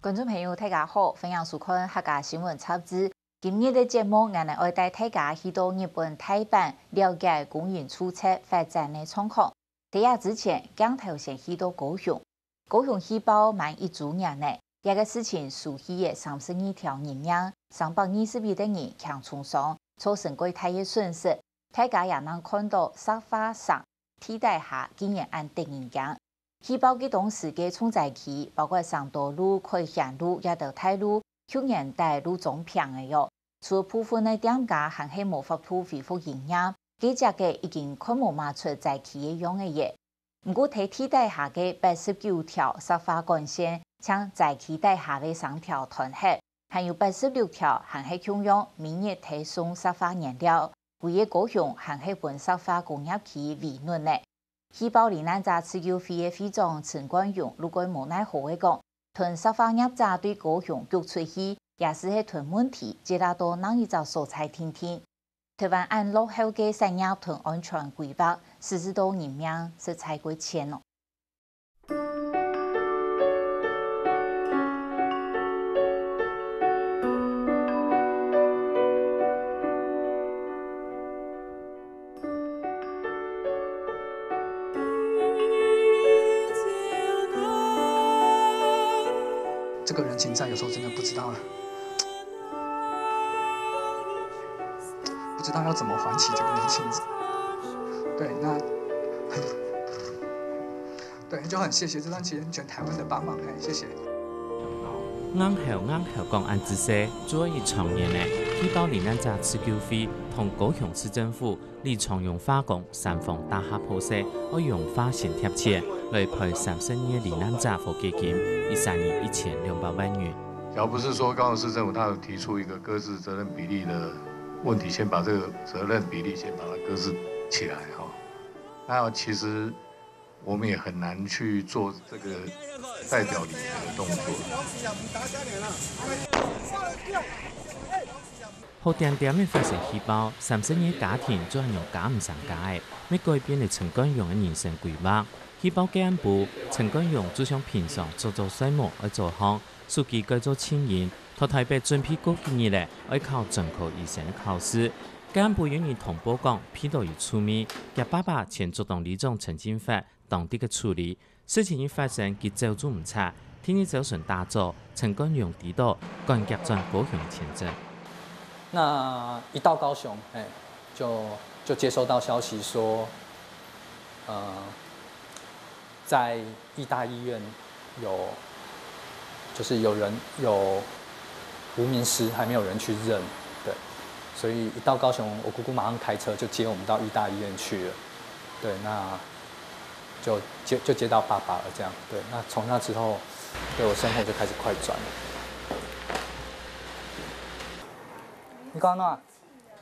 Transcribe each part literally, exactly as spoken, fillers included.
觀眾朋友，大家好，歡迎收看客家新聞雜誌。今日个節目，𠊎等愛帶大家去到日本大阪，了解公營住宅發展个狀況。在這之前，鏡頭先去到高雄。高雄氣爆滿一週年呢，這个事情收去了三十二條人命，三百二十一个人輕重傷，造成蓋大个損失。大家也能看到石化城地底下竟然恁得人驚。 氣爆該當時个重災區，包括三多路、開興路這兜大路，舊年底路中平个喲。除了部分个店家還係無法度恢復營業，該跡个已經看無麼出災區个樣仔了。毋過在地底下个八十九條石化管線，淨災區底下个三條斷忒，還有八十六條還係共樣每日在送石化原料，歸个高雄還係分石化工業區圍攏呢。 氣爆罹難者自救會个會長陳冠榮就蓋無奈何个講，同石化業者對高雄逐出去，也就係同問題接拉到另一隻所在定定。台灣恁落後个產業同安全規劃，實在到人命實在過淺哦。 这个人情债有时候真的不知道啊，不知道要怎么还起这个人情债。对，那对，就很谢谢这段期间全台湾的帮忙，哎，谢谢。硬口硬口講恁仔細，做一場年呢，氣爆罹難者自救會同高雄市政府、李長榮化工三方大合拍勢，愛用化身貼錢來賠三十年个罹難者和解金，一儕人一千兩百萬元。假如不是说高雄市政府他有提出一个搁置责任比例的问题，先把这个责任比例先把它搁置起来哈，那其实 我们也很难去做这个代表理赔的动作。好恬恬个發生氣爆，三十二家庭就恁樣加毋成家个，乜改變了陳冠榮个人生規劃。氣爆个暗晡，陳冠榮就像平常早早睡目愛早䟘，手機改做靜音，到台北準備過幾日了，愛考專科醫生个考試。个暗晡有人通報講鼻著有臭味，厥爸爸前竹東里長陳進發 當地个處理。事情一發生，佢走就毋掣。第二朝晨打早，陳冠榮知著，趕遽轉高雄前鎮。那一到高雄，哎，就就接收到消息说，呃，在义大医院有，就是有人有无名尸，还没有人去认，对，所以一到高雄，我姑姑马上开车就接我们到义大医院去了。 对，那就接就接到爸爸了，这样。对，那从那之后，对我生活就开始快转了。你讲哪？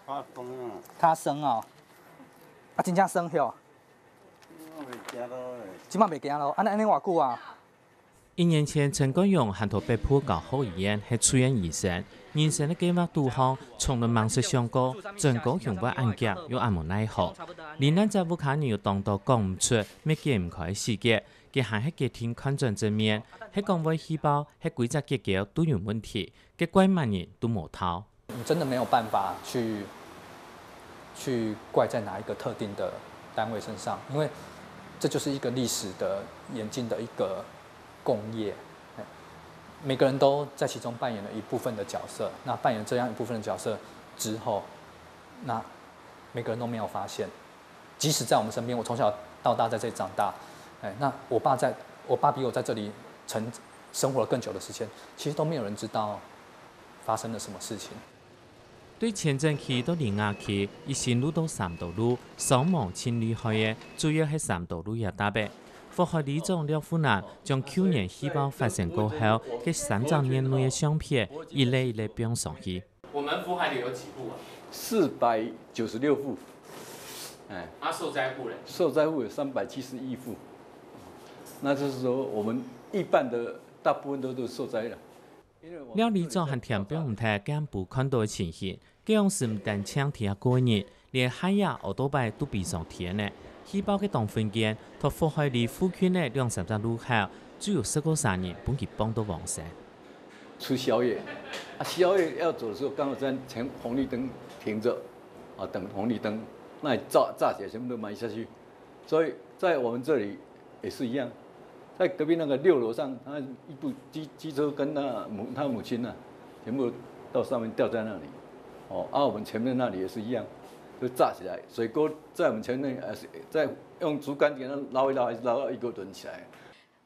他生啊，他生哦，啊，真正生吼，我袂行路咧。即马袂行咯，啊，那安尼偌久啊？ 一年前，陳冠榮還同北埔教學醫院係住院醫生，人生个計畫堵項，從來吂識想過，轉高雄會恁遽又恁無奈何。林蘭仔屋下人有當多講毋出，乜解毋開个死結，佢還係決定看轉正面，係講會氣爆，係歸隻結構都有問題，該怪麼人都無透。 你真的没有办法去去怪在哪一个特定的单位身上，因为这就是一个历史的演进的一个共业。每个人都在其中扮演了一部分的角色，那扮演这样一部分的角色之后，那每个人都没有发现，即使在我们身边，我从小到大在这里长大，哎，那我爸在我爸比我在这里成生活了更久的时间，其实都没有人知道发生了什么事情。 對前鎮區到苓雅區，一心路到三多路，傷亡盡厲害个，主要係三多路這搭仔。福海里長廖富南將舊年氣爆發生過後，該三隻年內个相片一粒一粒放上去。我們福海里有幾戶啊？四百九十六戶，哎，啊，受災戶嘞？受災戶有三百七十一戶。那就是说，我们一半的大部分都是受灾了。廖里長還添放毋忒該暗晡看到个情形，該央時毋單淨佢一個人，連下仔奧多拜都飛上天呢。氣爆个當瞬間，在福海里附近个兩三隻路口，就有十過儕人分佢放到黃色。吃宵夜，啊，宵夜要走的时候，刚好在前红绿灯停着，啊，等红绿灯，那炸炸起来全部都埋下去。所以在我们这里也是一样，在隔壁那个六楼上，他一部机机车跟那母他母亲呢、全部到上面吊在那里。哦，啊，我们前面那里也是一样，就炸起来，水沟在我们前面，呃，在用竹竿给它捞一捞，还是捞到一个人起来。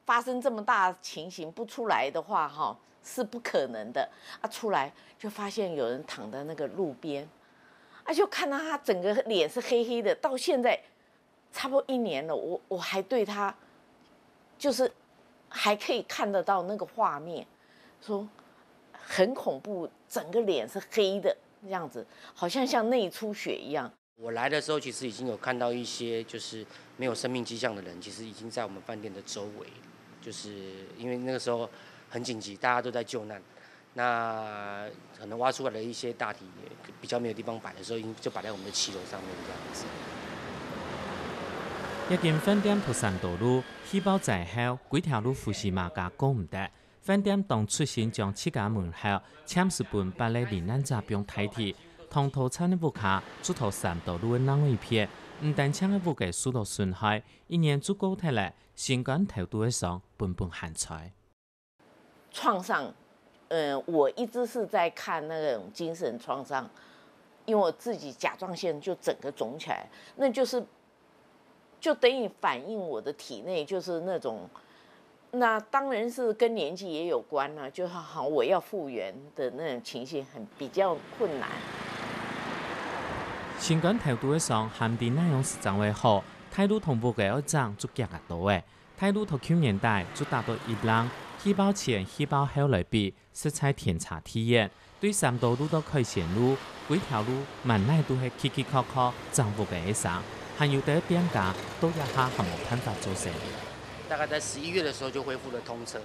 发生这么大的情形不出来的话，哈，是不可能的。啊，出来就发现有人躺在那个路边，啊，就看到他整个脸是黑黑的，到现在差不多一年了，我我还对他，就是还可以看得到那个画面，说很恐怖，整个脸是黑的这样子，好像像内出血一样。我来的时候，其实已经有看到一些就是没有生命迹象的人，其实已经在我们饭店的周围，就是因为那个时候很紧急，大家都在救难。那可能挖出来的一些大体比较没有地方摆的时候，已经就摆在我们的七楼上面这样子。一間飯店托三多路，起爆災後，幾條路扶西馬家過毋得。飯店當出心將自家門口暫時分別个罹難者放大體，當多層个屋下住到三多路个另外一片，毋單淨个屋个受到損害，一年就過忒了，心肝頭肚个傷本本還在。創傷，嗯，我一直是在看那种精神创伤，因为我自己甲状腺就整个肿起来，那就是就等于反映我的体内就是那种，那当然是跟年纪也有关了，就是好我要复原的那种情形很比较困难。心肝頭肚个傷，還毋知哪樣時正會好，大路同屋个愛整就遽啊多个。大路頭舊年底就打到一零，起爆前、起爆後來比， 實在天差地遠。對三多路到開先路，歸條路滿哪都係嘁嘁敲敲、爭屋个聲，還有兜店家到這下還無辦法做生意。大概在十一月的时候就恢复了通车，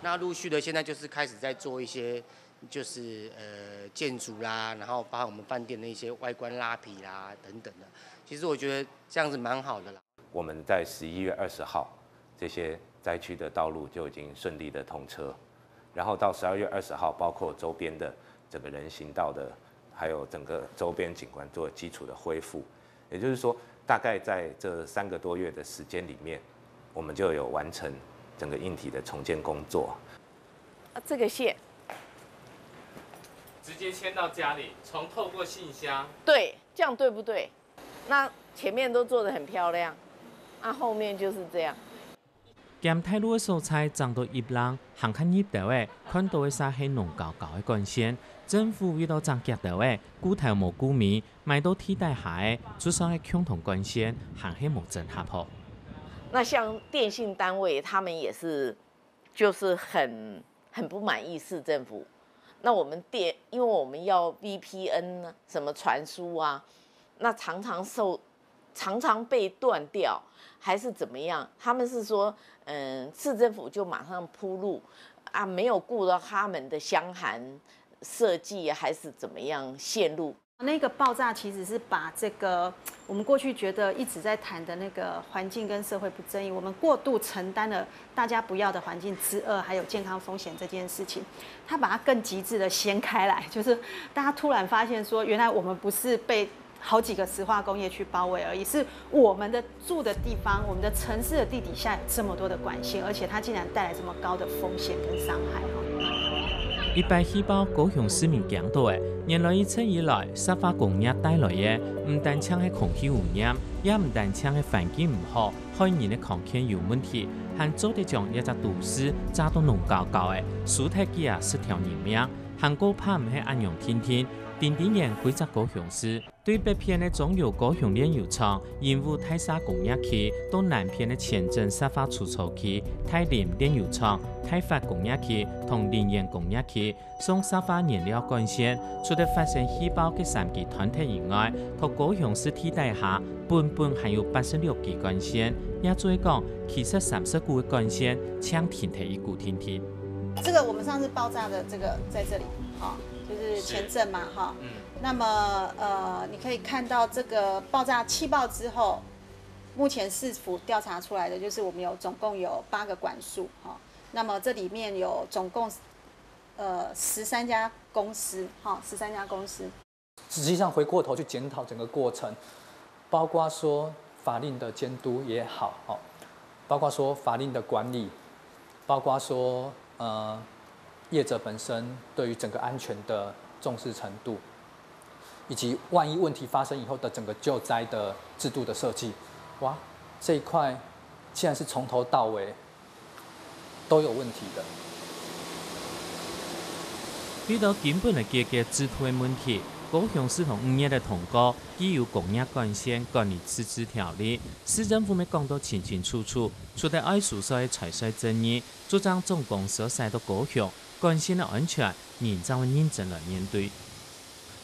那陆续的现在就是开始在做一些，就是呃建筑啦，然后包含我们饭店的一些外观拉皮啦等等的。其实我觉得这样子蛮好的啦。我们在十一月二十号，这些灾区的道路就已经顺利的通车，然后到十二月二十号，包括周边的整个人行道的，还有整个周边景观做基础的恢复。也就是说，大概在这三个多月的时间里面，我们就有完成整个硬体的重建工作。啊，这个线直接迁到家里，从透过信箱。对，这样对不对？那前面都做得很漂亮，啊，后面就是这样。兼大路个所在，整到一零，行較入兜仔，看到个煞係熨交交个管線。政府為到整遽兜仔，顧頭無顧尾，買到地底下个，就算係共同管線，還係無整合好。那像电信单位，他们也是，就是很很不满意市政府。那我们电，因为我们要 V P N 呢，什么传输啊，那常常受常常被断掉，还是怎么样？他们是说，嗯，市政府就马上铺路啊，没有顾到他们的箱涵设计还是怎么样线路。那个爆炸其实是把这个我们过去觉得一直在谈的那个环境跟社会不正义，我们过度承担了大家不要的环境之恶，还有健康风险这件事情，它把它更极致的掀开来，就是大家突然发现说，原来我们不是被好几个石化工业区包围而已，是我们的住的地方，我们的城市的地底下有这么多的管线，而且它竟然带来这么高的风险跟伤害哈。一擺氣爆高雄市民驚到个，原來一直以來石化工業帶來个，毋單淨係空氣污染，也毋單淨係環境毋好，害人个康健有問題，還做得將這隻都市炸到熨交交个，輸忒幾下十條人命，還過怕毋係恁樣定定，定定然歸隻高雄市。 對北片个中油高雄煉油廠、仁武大社工業區，到南片个前鎮石化除草區、大林煉油廠、大發工業區同林園工業區，送石化燃料管線，除了發生氣爆个三支斷忒以外，在高雄市地底下，本本還有八十六支管線，也就係講，其實三十支个管線，淨停忒一支定定。这个我们上次爆炸的这个在这里，哈，就是前镇嘛，哈。那么呃，你可以看到这个爆炸气爆之后，目前市府调查出来的就是我们有总共有八个管束哈。那么这里面有总共呃十三家公司，哈，十三家公司。实际上回过头去检讨整个过程，包括说法令的监督也好，哦，包括说法令的管理，包括说呃业者本身对于整个安全的重视程度，以及万一问题发生以后的整个救灾的制度的设计，哇，这一块竟然是从头到尾都有问题的。為到根本个解決制度个問題，高雄市同五月个通過既有工業管線管理自治條例，市政府乜講到清清楚楚，除了愛收稅个財稅爭議，做正總公司愛徙到高雄，管線个安全，人正會認真來面對。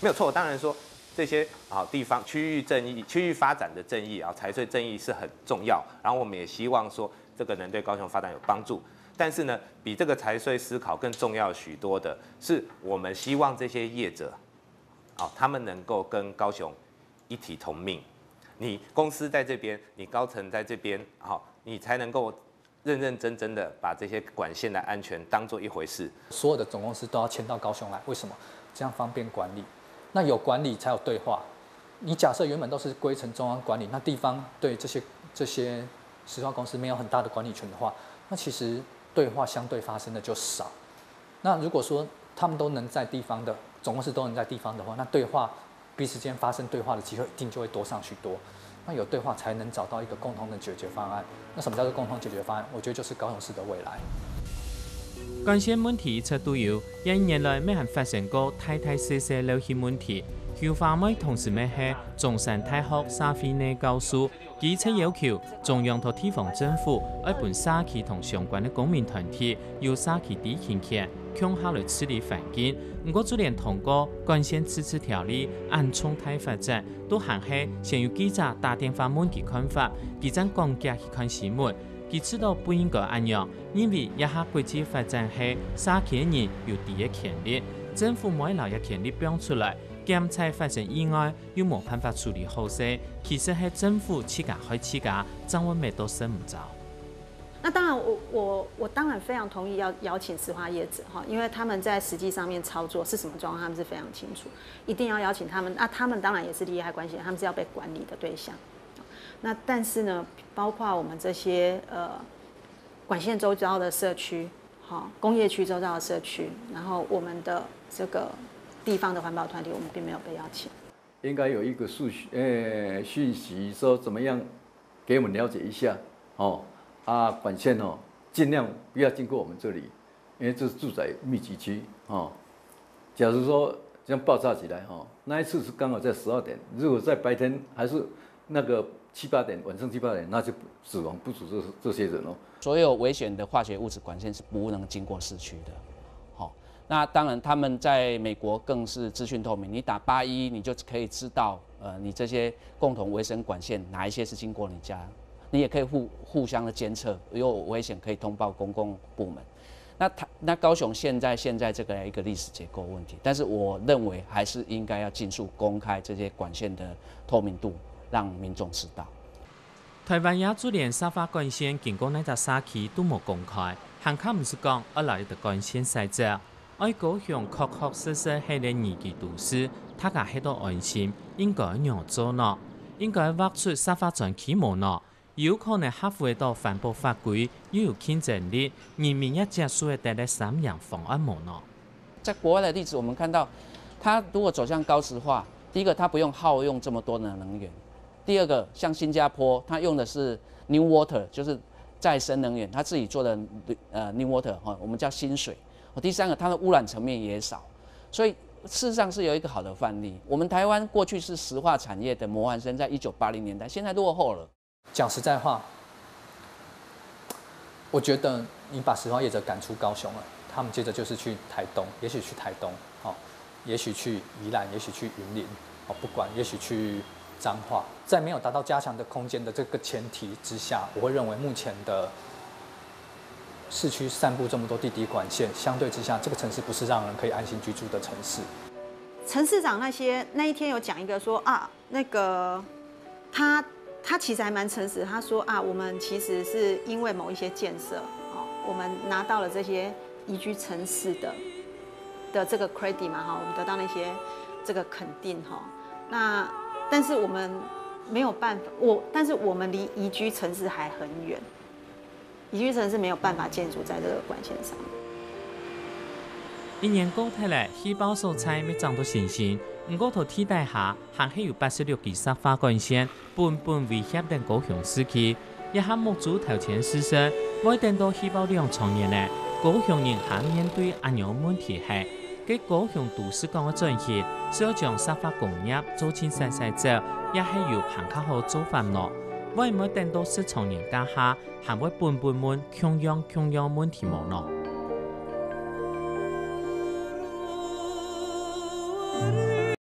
没有错，当然说这些啊地方区域正义、区域发展的正义啊财税正义是很重要，然后我们也希望说这个能对高雄发展有帮助。但是呢，比这个财税思考更重要许多的是，我们希望这些业者，啊，他们能够跟高雄一体同命。你公司在这边，你高层在这边，好，你才能够认认真真的把这些管线的安全当做一回事。所有的总公司都要迁到高雄来，为什么？这样方便管理。那有管理才有对话。你假设原本都是归成中央管理，那地方对这些这些石化公司没有很大的管理权的话，那其实对话相对发生的就少。那如果说他们都能在地方的总公司都能在地方的话，那对话彼此之间发生对话的机会一定就会多上许多。那有对话才能找到一个共同的解决方案。那什么叫做共同解决方案？我觉得就是高雄市的未来。管線問題一直都有，也一年來乜還發生過大大細細漏氣問題。邱華妹同時乜係中山大學社會系教授，佢一直要求中央同地方政府愛分社區同相關个公民團體有社區知情權，共下來治理環境。毋過就連通過管線自治條例恁重大發展，都還係先有記者打電話問佢看法，佢正趕遽去看新聞。佢知道不應該恁樣，因為這下國際發展係社區个人有知个權利，政府無愛摎這權利放出來，檢采發生意外又無辦法處理好勢，其實係政府自家害自家，正會搣到食毋著。那當然我，我我當然非常同意要邀請石化業者哈，因为他们在实际上面操作是什么状况，他们是非常清楚，一定要邀请他们。那他们当然也是利害关系人，他们是要被管理的对象。那但是呢，包括我们这些呃管线周遭的社区，哈，工业区周遭的社区，然后我们的这个地方的环保团体，我们并没有被邀请。应该有一个讯息，呃，讯息说怎么样给我们了解一下，哦，啊，管线哦，尽量不要经过我们这里，因为这是住宅密集区，哦。假如说这样爆炸起来，哦，那一次是刚好在十二点，如果在白天还是那个七八点，晚上七八点，那就指望不出这这些人哦。所有危险的化学物质管线是不能经过市区的，好。那当然，他们在美国更是资讯透明，你打八一，你就可以知道，呃，你这些共同维生管线哪一些是经过你家，你也可以互互相的监测，有危险可以通报公共部门。那他那高雄现在现在这个一个历史结构问题，但是我认为还是应该要尽速公开这些管线的透明度，让民众知道。台灣也就連石化管線經過哪隻社區都無公開，還較毋使講愛摎一隻管線徙走。愛高雄確確實實係个宜居都市，大家歇到安心，應該仰做呢？應該劃出石化專區無呢？有可能合乎到環保法規，又有競爭力，人民也接受得个三贏方案無呢？在国外的例子，我们看到，它如果走向高值化，第一个它不用耗用这么多的能源，第二个像新加坡，它用的是 new water，就是再生能源，它自己做的呃 new water 哈，我们叫新水。第三个，它的污染层面也少，所以事实上是有一个好的范例。我们台湾过去是石化产业的模范生，在一九八零年代，现在落后了。讲实在话，我觉得你把石化业者赶出高雄了，他们接着就是去台东，也许去台东，哦，也许去宜兰，也许去云林，哦，不管，也许去彰化，在没有达到加强的空间的这个前提之下，我会认为目前的市区散布这么多地底管线，相对之下，这个城市不是让人可以安心居住的城市。陈市长那些那一天有讲一个说啊，那个他他其实还蛮诚实，他说啊，我们其实是因为某一些建设，哦，我们拿到了这些宜居城市的的这个 credit 嘛，哈，我们得到那些这个肯定哈。那但是我们没有办法，我但是我们离宜居城市还很远，宜居城市没有办法建筑在这个管线上。一年過忒了，氣泡所在乜長到新新，毋過在地底下，還係有八十六支石化管線， 本本威脅等高雄市區。這下目珠頭前視線，會等到氣泡兩千年呢，高雄人還面對恁樣問題係，該高雄都市港个轉型，係愛將石化工業做盡洗洗走，也係有還較好做法呢？會毋會等到十千年該下，還會本本問共樣共樣問題無呢？